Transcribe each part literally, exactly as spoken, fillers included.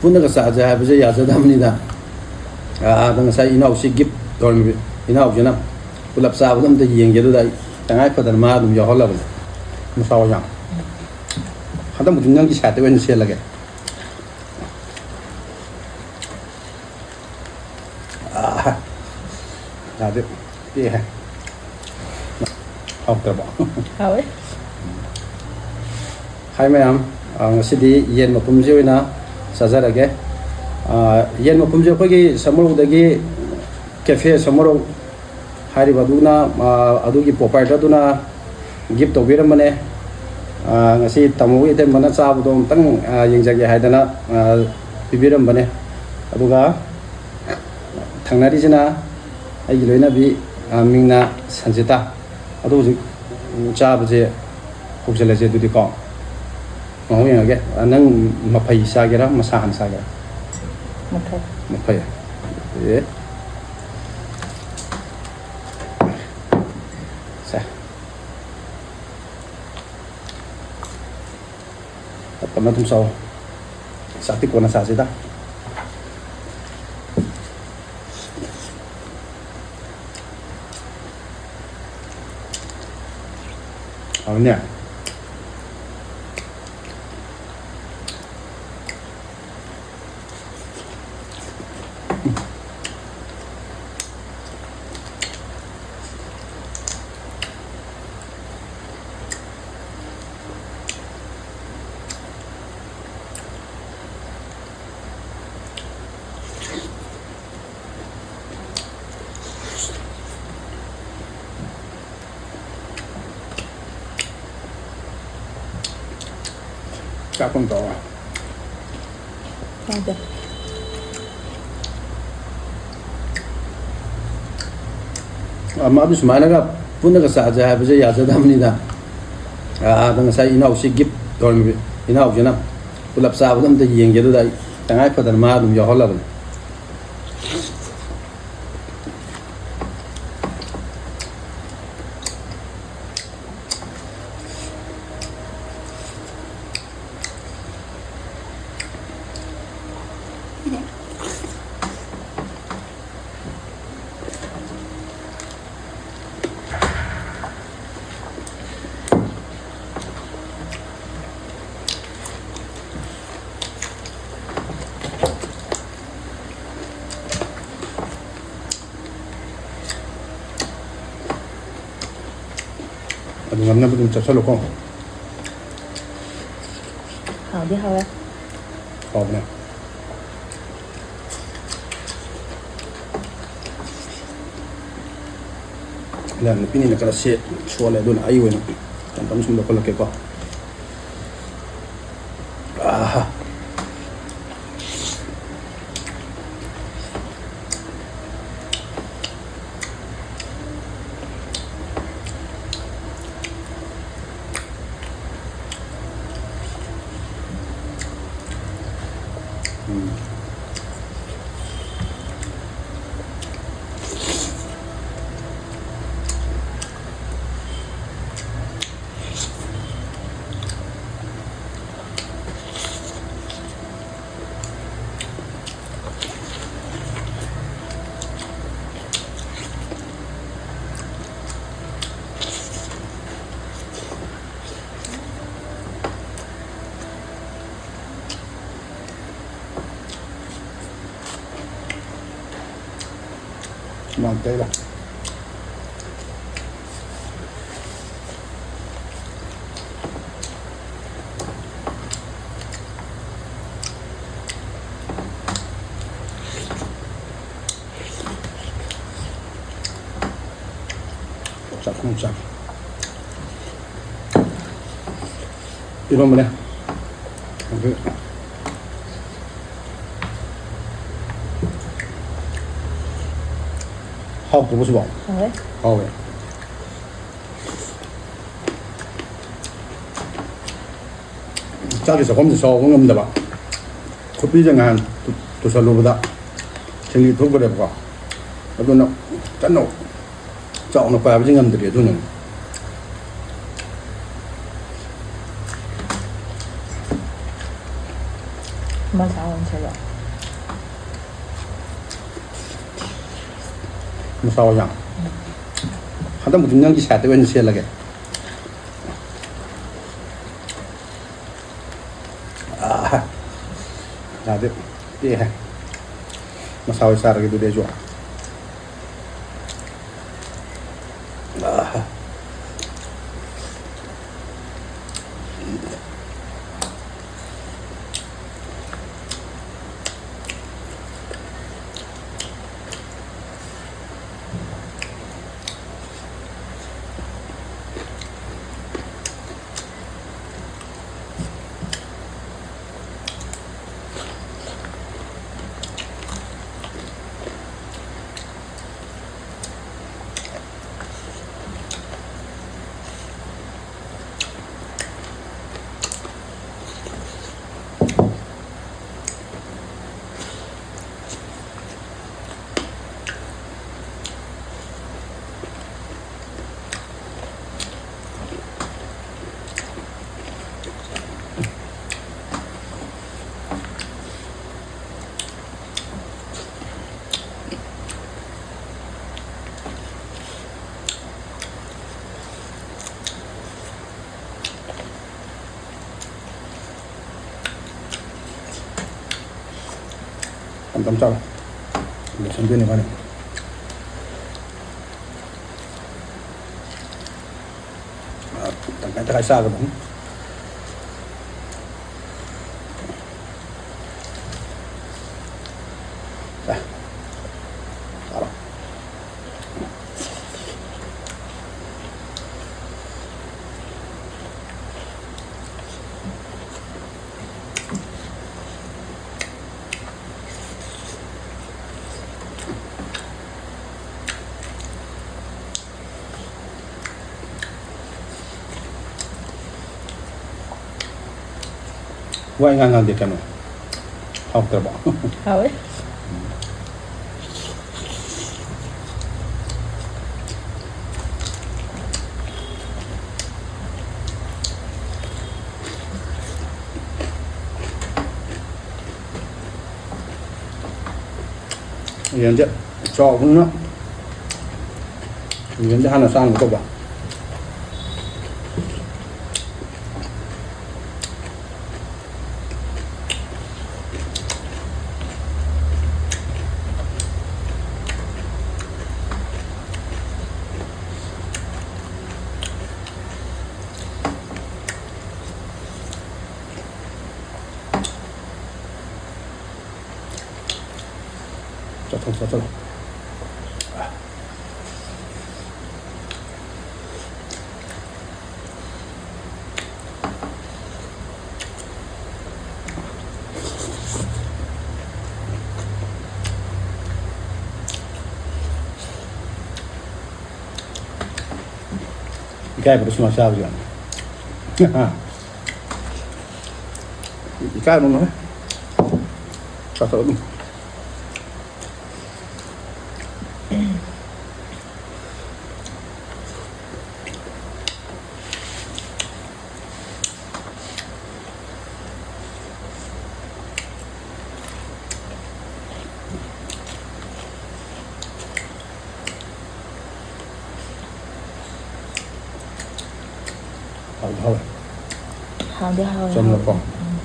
ꯄꯨꯟꯅꯒ ꯆꯥꯁꯦ ꯍꯥꯏꯕꯁꯦ ꯌꯥꯖꯗꯕꯅꯤꯅ, ꯑꯥꯗ ꯉꯁꯥꯏ ꯏꯅꯥꯎꯁꯤ ꯒꯤꯐ ꯇꯧꯔꯝꯃꯤ, ꯏꯅꯥꯎꯁꯤꯅ ꯄꯨꯂꯞ ꯆꯥꯕꯗꯣ ꯑꯝꯇ ꯌꯦꯡꯒꯦ, ꯑꯗꯨꯗ ꯑꯩ ꯇꯉꯥꯏ ꯐꯗꯅ ꯃꯥ ꯑꯗꯨꯝ ꯌꯥꯎꯍꯜꯂꯕꯅꯦ꯫ ꯃꯁꯥ ꯌꯥꯝ ꯍꯟꯗꯛ ꯃꯨꯛꯇꯤ ꯅꯪꯒꯤ ꯁꯥꯏꯠꯇ ꯑꯣꯏꯅ ꯁꯦꯜꯂꯒꯦ꯫ ꯑꯥ, ꯌꯥꯗꯦ꯫ ꯄꯤꯛꯑꯦ꯫ ꯍꯥꯎꯇ꯭ꯔꯕꯣ? ꯍꯥꯎꯋꯦ꯫ ꯍꯥꯏ ꯃꯌꯥꯝ, ꯑ, ꯉꯁꯤꯗꯤ ꯌꯦꯟ ꯃꯄꯨꯝꯁꯤ ꯑꯣꯏꯅ ꯆꯥꯖꯔꯒꯦ꯫ ꯑ, ꯌꯦꯟ ꯃꯄꯨꯝꯁꯦ ꯑꯩꯈꯣꯏꯒꯤ ꯁꯃꯨꯔꯧꯗꯒꯤ ꯀꯦꯐꯦ ꯁꯃꯨꯔꯧ ꯍꯥꯏꯔꯤꯕ ꯑꯗꯨꯅ, ꯑ, ꯑꯗꯨꯒꯤ proprietor-ꯗꯨꯅ gift ꯇꯧꯕꯤꯔꯝꯕꯅꯦ꯫ ꯑ, ꯉꯁꯤ ꯇꯥꯃꯣꯒꯤ ꯏꯇꯩꯃꯅ ꯆꯥꯕꯗꯣ ꯑꯃꯨꯛꯇꯪ, ꯑ, ꯌꯦꯡꯖꯒꯦ ꯍꯥꯏꯗꯅ, ꯑ, ꯄꯤꯕꯤꯔꯝꯕꯅꯦ꯫ ꯑꯗꯨꯒ ꯊꯪꯅꯔꯤꯁꯤꯅ ꯑꯩꯒꯤ ꯂꯣꯏꯅꯕꯤ, ꯑ, ꯃꯤꯡꯅ ꯁꯟꯖꯤꯇꯥ꯫ ꯑꯗꯨ ꯍꯧꯖꯤꯛ, ꯎꯝ, ꯆꯥꯕꯁꯦ ꯍꯧꯖꯤꯜꯂꯁꯦ ꯑꯗꯨꯗꯤꯀꯣ꯫ ꯃꯍꯥꯎ ꯌꯦꯡꯉꯒꯦ꯫ ꯑ, ꯅꯪ ꯃꯐꯩ ꯆꯥꯒꯦꯔꯥ, ꯃꯁꯥ ꯍꯥꯟꯅ ꯆꯥꯒꯦꯔꯥ? ꯃꯐꯩ꯫ ꯃꯐꯩ꯫ ꯑꯦ꯫ ꯁꯦ꯫ ꯇꯞ ꯇꯞꯅ ꯑꯗꯨꯝ ꯆꯥꯎ꯫ ꯆꯥꯛꯇꯤ ꯀꯣꯟꯅ ꯆꯥꯁꯤꯗ꯫ ꯍꯥꯎꯅꯦ꯫ ꯆꯥꯛ ꯀꯨꯝ ꯇꯧꯔ꯫ ꯌꯥꯗꯦ꯫ ꯑ, ꯃꯥꯗꯨ ꯁꯨꯃꯥꯏꯅꯒ ꯄꯨꯟꯅꯒ ꯆꯥꯁꯦ ꯍꯥꯏꯕꯁꯦ ꯌꯥꯖꯗꯕꯅꯤꯅ, ꯑ, ꯑꯥꯗ ꯉꯁꯥꯏ ꯏꯅꯥꯎꯁꯤ gift ꯇꯧꯔꯝꯃꯤ, ꯏꯅꯥꯎꯁꯤꯅ ꯄꯨꯂꯞ ꯆꯥꯕꯗꯣ ꯑꯝꯇ ꯌꯦꯡꯒꯦ, ꯑꯗꯨꯗ ꯑꯩ ꯇꯉꯥꯏ ꯐꯗꯅ ꯃꯥ ꯑꯗꯨꯝ ꯌꯥꯎꯍꯜꯂꯕꯅꯤ꯫ ꯑꯗꯨ ꯉꯝꯅꯕ ꯑꯗꯨꯝ ꯆꯠꯁꯜꯂꯣꯀꯣ꯫ ꯍꯥꯎꯗꯤ ꯍꯥꯎꯋꯦ꯫ ꯍꯥꯎꯕꯅꯦ꯫ ꯑꯗ ꯅꯨꯄꯤꯅꯤꯅ ꯈꯔ ꯁꯦ ꯁꯣꯜꯂꯦ, ꯑꯗꯨꯅ ꯑꯩ ꯑꯣꯏꯅ ꯇꯞ ꯇꯞꯅ ꯁꯨꯝ ꯂꯧꯈꯠꯂꯛꯀꯦꯀꯣ꯫ ꯑꯥꯍꯥ꯫ ꯎꯝ꯫ ꯁꯨꯃꯥꯡ ꯇꯩꯔ꯫ ꯆꯥꯛꯈꯨꯝ ꯆꯥꯛ꯫ ꯏꯔꯣꯝꯕꯅꯦ꯫ ꯑꯗꯨ ꯍꯥꯎꯇ꯭ꯔꯕꯣ ꯁꯤꯕꯣ? ꯍꯥꯎꯋꯦ꯫ ꯍꯥꯎꯋꯦ꯫ ꯆꯥꯛꯀꯤ ꯆꯥꯛꯈꯨꯝꯁꯦ ꯆꯥꯎꯕ ꯉꯝꯗꯕ꯫ ꯈꯨꯠꯄꯤꯁꯦ ꯉꯍꯥꯟ ꯇꯨ-, ꯇꯨꯁꯜꯂꯨꯕꯗ ꯁꯤꯡꯂꯤ ꯊꯣꯛꯈ꯭ꯔꯦꯕꯀꯣ꯫ ꯑꯗꯨꯅ ꯀꯟꯅ ꯆꯥꯎꯅ ꯄꯥꯏꯕꯁꯦ ꯉꯝꯗ꯭ꯔꯤ, ꯑꯗꯨꯅꯅꯤ꯫ ꯃꯁꯥ ꯑꯣꯟꯁꯤꯜꯂꯣ꯫ ꯃꯁꯥ ꯍꯣꯏ ꯌꯥꯝ꯫ ꯍꯟꯗꯛ ꯃꯨꯛꯇꯤ ꯅꯪꯒꯤ ꯁꯥꯏꯠꯇ ꯑꯣꯏꯅ ꯁꯦꯠꯂꯒꯦ꯫ ꯑꯥ, ꯌꯥꯗꯦ꯫ ꯄꯦꯛꯑꯦ꯫ ꯃꯁꯥ ꯍꯣꯏ ꯆꯥꯔꯒꯦ ꯑꯗꯨꯗꯤ ꯑꯩꯁꯨ꯫ ꯑꯥ꯫ ꯇꯞ ꯇꯞ ꯆꯥꯎ꯫ ꯂꯣꯏꯁꯟꯗꯣꯏꯅꯦ ꯃꯥꯅ꯫ ꯇꯪꯈꯥꯏ ꯇꯪꯈꯥꯏ ꯆꯥꯒꯗꯕꯅꯤ꯫ ꯆꯥ꯫ ꯆꯥꯔꯣ꯫ ꯋꯥ ꯏꯉꯥꯡ ꯉꯥꯡꯗꯦ ꯀꯩꯅꯣ? ꯍꯥꯎꯇ꯭ꯔꯕꯣ? ꯍꯥꯎꯋꯦ꯫ ꯌꯦꯟꯁꯦ ꯆꯥꯎꯕꯅꯤꯅ ꯌꯦꯟꯁꯦ ꯍꯥꯟꯅ ꯆꯥꯝꯒꯦ ꯇꯧꯕ꯫ ꯆꯠꯊꯣꯛ ꯆꯠꯊꯣꯛ꯫ ꯏꯀꯥꯏꯕꯗ ꯁꯨꯃꯥꯏꯅ ꯆꯥꯕꯁꯨ ꯌꯥꯅꯤ꯫ ꯏꯀꯥꯏꯔꯨꯅꯨꯍꯦ꯫ ꯆꯥꯊꯣꯛ ꯑꯗꯨꯝ꯫ ꯍꯥꯎꯗꯤ ꯍꯥꯎꯋꯦ꯫ ꯍꯥꯎꯗꯤ ꯍꯥꯎꯋꯦ, ꯆꯝꯅꯀꯣ꯫ ꯍꯥꯎꯋꯦ꯫ ꯎꯝ꯫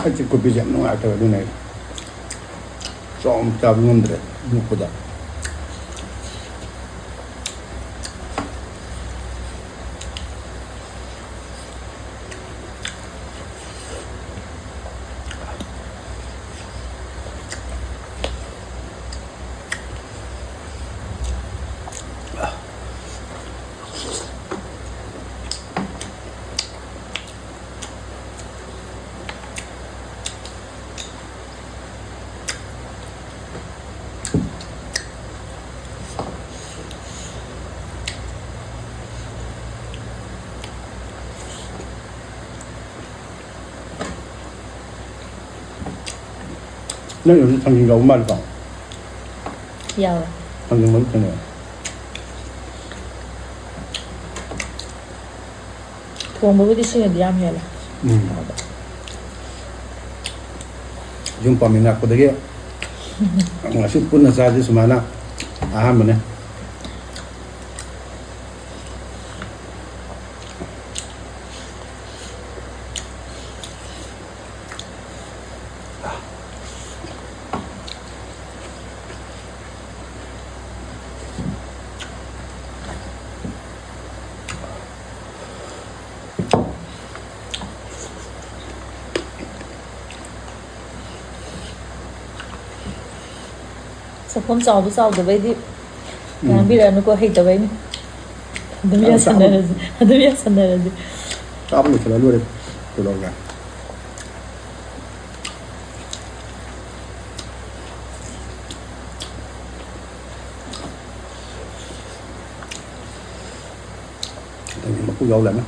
ꯑꯩꯁꯦ ꯀꯣꯕꯤꯁꯦ ꯌꯥꯝ ꯅꯨꯡꯉꯥꯏꯇꯕ, ꯑꯗꯨꯅ ꯑꯩ ꯆꯥꯎꯅ ꯆꯥꯕ ꯉꯝꯗ꯭ꯔꯦ ꯃꯨꯛꯄꯗ꯫ ꯅꯪ ꯌꯨꯝꯁꯤ ꯊꯥꯡꯖꯤꯡ ꯌꯥꯎꯕ ꯃꯥꯜꯂꯦꯀꯣ? ꯌꯥꯎꯋꯦ꯫ ꯊꯥꯡꯖꯤꯡ ꯃꯔꯨ ꯊꯦꯡꯅꯩ꯫ ꯊꯣꯡꯕꯕꯨꯗꯤ ꯁꯤꯅꯗꯤ ꯌꯥꯝ ꯍꯦꯜꯂꯦ꯫ ꯎꯝ꯫ ꯌꯨꯝ ꯄꯥꯟꯃꯤꯟꯅꯔꯛꯄꯗꯒꯤ ꯉꯁꯤ ꯄꯨꯟꯅ ꯆꯥꯁꯤ ꯁꯨꯃꯥꯏꯅ ꯑꯍꯥꯟꯕꯅꯦ꯫ ꯆꯥꯛꯈꯨꯝ ꯆꯥꯎꯕ ꯆꯥꯎꯗꯕꯩꯗꯤ ꯎꯝ꯫ ꯉꯥꯡꯕꯤꯔꯛꯑꯅꯨꯀꯣ, ꯍꯩꯇꯕꯩꯅꯤ꯫ ꯑꯗꯨꯝ ꯌꯥꯝ ꯆꯥꯕ ꯌꯥꯁꯟꯅꯔꯁꯤ, ꯑꯗꯨꯝ ꯌꯥꯁꯟꯅꯔꯁꯤ꯫ ꯆꯥꯕ ꯂꯣꯏꯁꯤꯜꯂ ꯂꯣꯏꯔꯦ꯫ ꯀꯩꯗꯧꯔꯒꯦ? ꯃꯀꯨ ꯌꯥꯎ ꯂꯩꯔꯝꯃꯦ꯫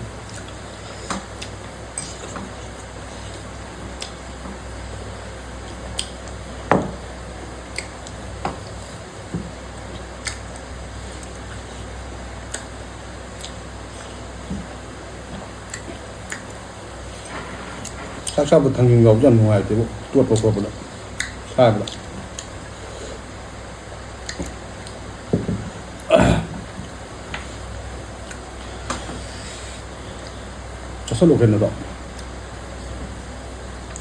ꯆꯥꯛ ꯆꯥꯕ ꯊꯥꯡꯖꯤꯡ ꯌꯥꯎꯕꯁꯦ ꯌꯥꯝ ꯅꯨꯡꯉꯥꯏꯇꯦꯕ, ꯇꯣꯠꯄ ꯈꯣꯠꯄꯗ, ꯁꯥꯏꯕꯗ꯫ ꯆꯥꯁꯜꯂꯣ ꯀꯩꯅꯣꯗꯣ,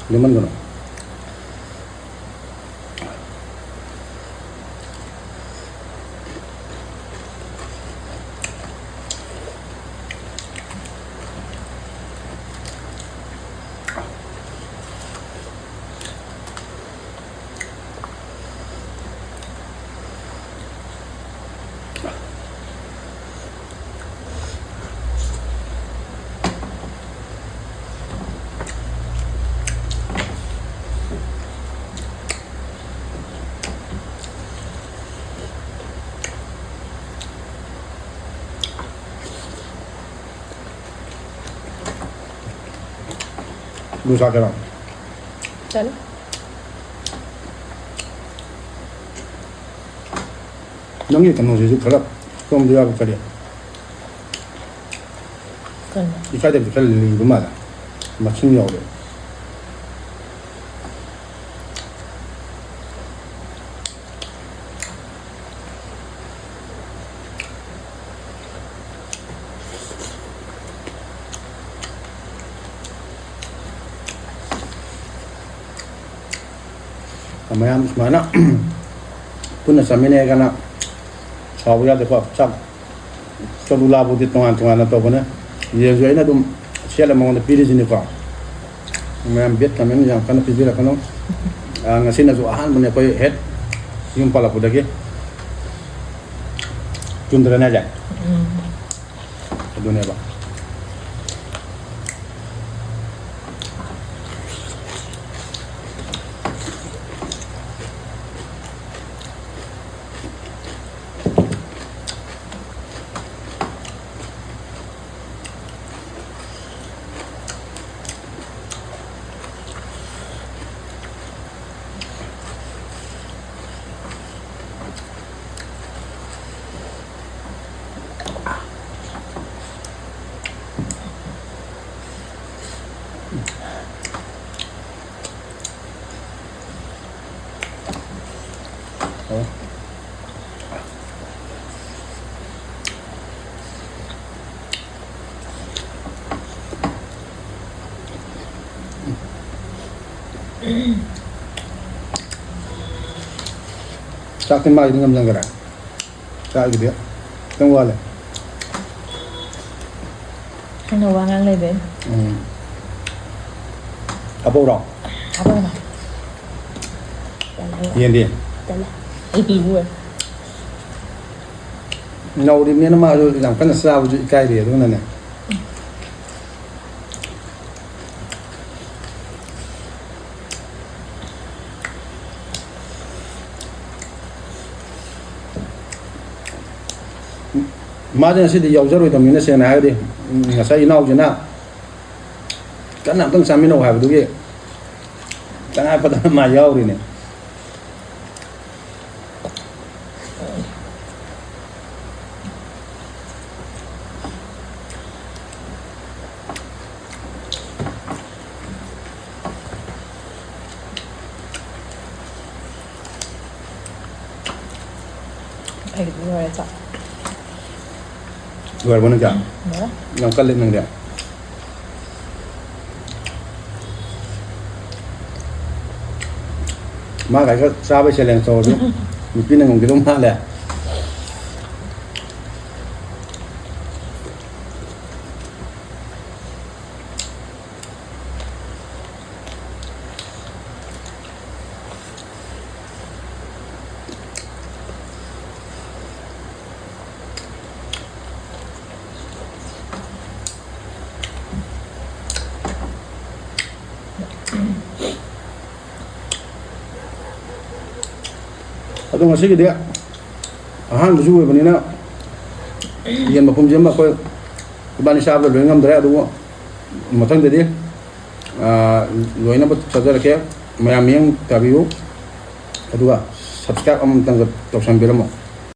ꯂꯦꯃꯟꯒꯅꯣ꯫ ꯂꯨ ꯆꯥꯒꯦꯔꯣ? ꯆꯥꯅꯤ꯫ ꯅꯪꯒꯤ ꯀꯩꯅꯣꯁꯤꯁꯨ ꯈꯔ ꯁꯣꯝꯗ ꯌꯥꯎꯕ ꯀꯔꯤ? ꯀꯩꯅꯣ? ꯏꯀꯥꯏꯗꯕꯁꯨ ꯈꯔ ꯂꯤꯕ ꯃꯥꯜꯂꯦ꯫ ꯃꯁꯤꯡ ꯌꯥꯎꯔꯦ꯫ ꯃꯌꯥꯝ ꯁꯨꯃꯥꯏꯅ ꯄꯨꯟꯅ ꯆꯥꯃꯤꯟꯅꯔꯒꯅ ꯁꯥꯎꯕ ꯌꯥꯗꯦꯀꯣ꯫ ꯆꯥꯛ ꯆꯂꯨꯂꯥꯕꯨꯗꯤ ꯇꯣꯉꯥꯟ ꯇꯣꯉꯥꯟꯅ ꯇꯧꯕꯅꯦ꯫ ꯌꯦꯟꯁꯨ ꯑꯩꯅ ꯑꯗꯨꯝ ꯁꯦꯠꯂ ꯃꯉꯣꯟꯗ ꯄꯤꯔꯤꯁꯤꯅꯤꯀꯣ꯫ ꯃꯌꯥꯝ ꯕꯦꯠ ꯀꯃꯦꯟ ꯌꯥꯝ ꯀꯟꯅ ꯄꯤꯕꯤꯔꯛꯀꯅꯨ꯫ ꯑ, ꯉꯁꯤꯅꯁꯨ ꯑꯍꯥꯟꯕꯅꯦ ꯑꯩꯈꯣꯏ ꯍꯦꯛ ꯌꯨꯝ ꯄꯥꯜꯂꯛꯄꯗꯒꯤ꯫ ꯆꯨꯝꯗ꯭ꯔꯅꯦ ꯍꯥꯏꯁꯦ? ꯎꯝ꯫ ꯑꯗꯨꯅꯦꯕ꯫ ꯆꯥꯛꯇꯤ ꯃꯥꯒꯤꯗꯤ ꯉꯝꯖꯟꯈꯔꯦ꯫ ꯆꯥꯛꯀꯤꯗꯤ ꯈꯤꯇꯪ ꯋꯥꯠꯂꯦ꯫ ꯅꯪꯅ ꯋꯥ ꯉꯥꯡ ꯂꯩꯕꯩ꯫ ꯎꯝ꯫ ꯍꯥꯞꯄꯧꯔꯣ? ꯍꯥꯞꯄꯛꯀꯅꯣ꯫ ꯇꯜꯂꯦ꯫ ꯌꯦꯟꯗꯤ? ꯇꯜꯂꯦ꯫ ꯑꯩ ꯂꯨ ꯑꯣꯏ꯫ ꯅꯧꯔꯤꯕꯅꯤꯅ ꯃꯥꯁꯨ ꯌꯥꯝ ꯀꯟꯅ ꯆꯥꯕꯁꯨ ꯏꯀꯥꯏꯔꯤ, ꯑꯗꯨꯅꯅꯦ꯫ ꯃꯥꯁꯦ ꯉꯁꯤꯗꯤ ꯌꯥꯎꯖꯔꯣꯏꯗꯕꯅꯤꯅ, ꯁꯦꯡꯅ ꯍꯥꯏꯔꯗꯤ, ꯎꯝ, ꯉꯁꯥꯏ ꯏꯅꯥꯎꯁꯤꯅ ꯀꯟꯅ ꯑꯝꯇꯪ ꯆꯥꯃꯤꯟꯅꯧ ꯍꯥꯏꯕꯗꯨꯒꯤ ꯇꯉꯥꯏ ꯐꯗꯅ ꯃꯥ ꯌꯥꯎꯔꯤꯅꯦ꯫ ꯑꯩꯒꯤꯗꯤ ꯂꯣꯏꯔꯦ ꯆꯥꯛ꯫ ꯂꯣꯏꯔꯕꯣ ꯅꯪ ꯀꯌꯥ? ꯂꯣꯏꯔꯦ꯫ ꯌꯥꯝ ꯀꯜꯂꯦ ꯅꯪꯗꯤ꯫ ꯃꯥ ꯀꯥꯏꯒ ꯆꯥꯕꯩ ꯆꯦꯂꯦꯟꯖ ꯇꯧꯔꯁꯨ ꯅꯨꯄꯤꯅ ꯉꯝꯈꯤꯗꯧ ꯃꯥꯜꯂꯦ꯫ ꯑꯗꯣ ꯉꯁꯤꯒꯤꯗꯤ ꯑꯍꯥꯟꯕꯁꯨ ꯑꯣꯏꯕꯅꯤꯅ ꯌꯦꯟ ꯃꯄꯨꯝꯁꯤ ꯑꯃ ꯑꯩꯈꯣꯏ ꯏꯕꯥꯅꯤ ꯆꯥꯕꯗ ꯂꯣꯏ ꯉꯝꯗ꯭ꯔꯦ꯫ ꯑꯗꯨꯕꯨ ꯃꯊꯪꯗꯗꯤ, ꯑꯥ, ꯂꯣꯏꯅꯕ ꯆꯥꯖꯔꯛꯀꯦ꯫ ꯃꯌꯥꯝ ꯃꯤꯠꯌꯦꯡ ꯇꯥꯕꯤꯌꯨ, ꯑꯗꯨꯒ subscribe ꯑꯃꯇꯪꯒ ꯇꯧꯁꯟꯕꯤꯔꯝꯃꯣ꯫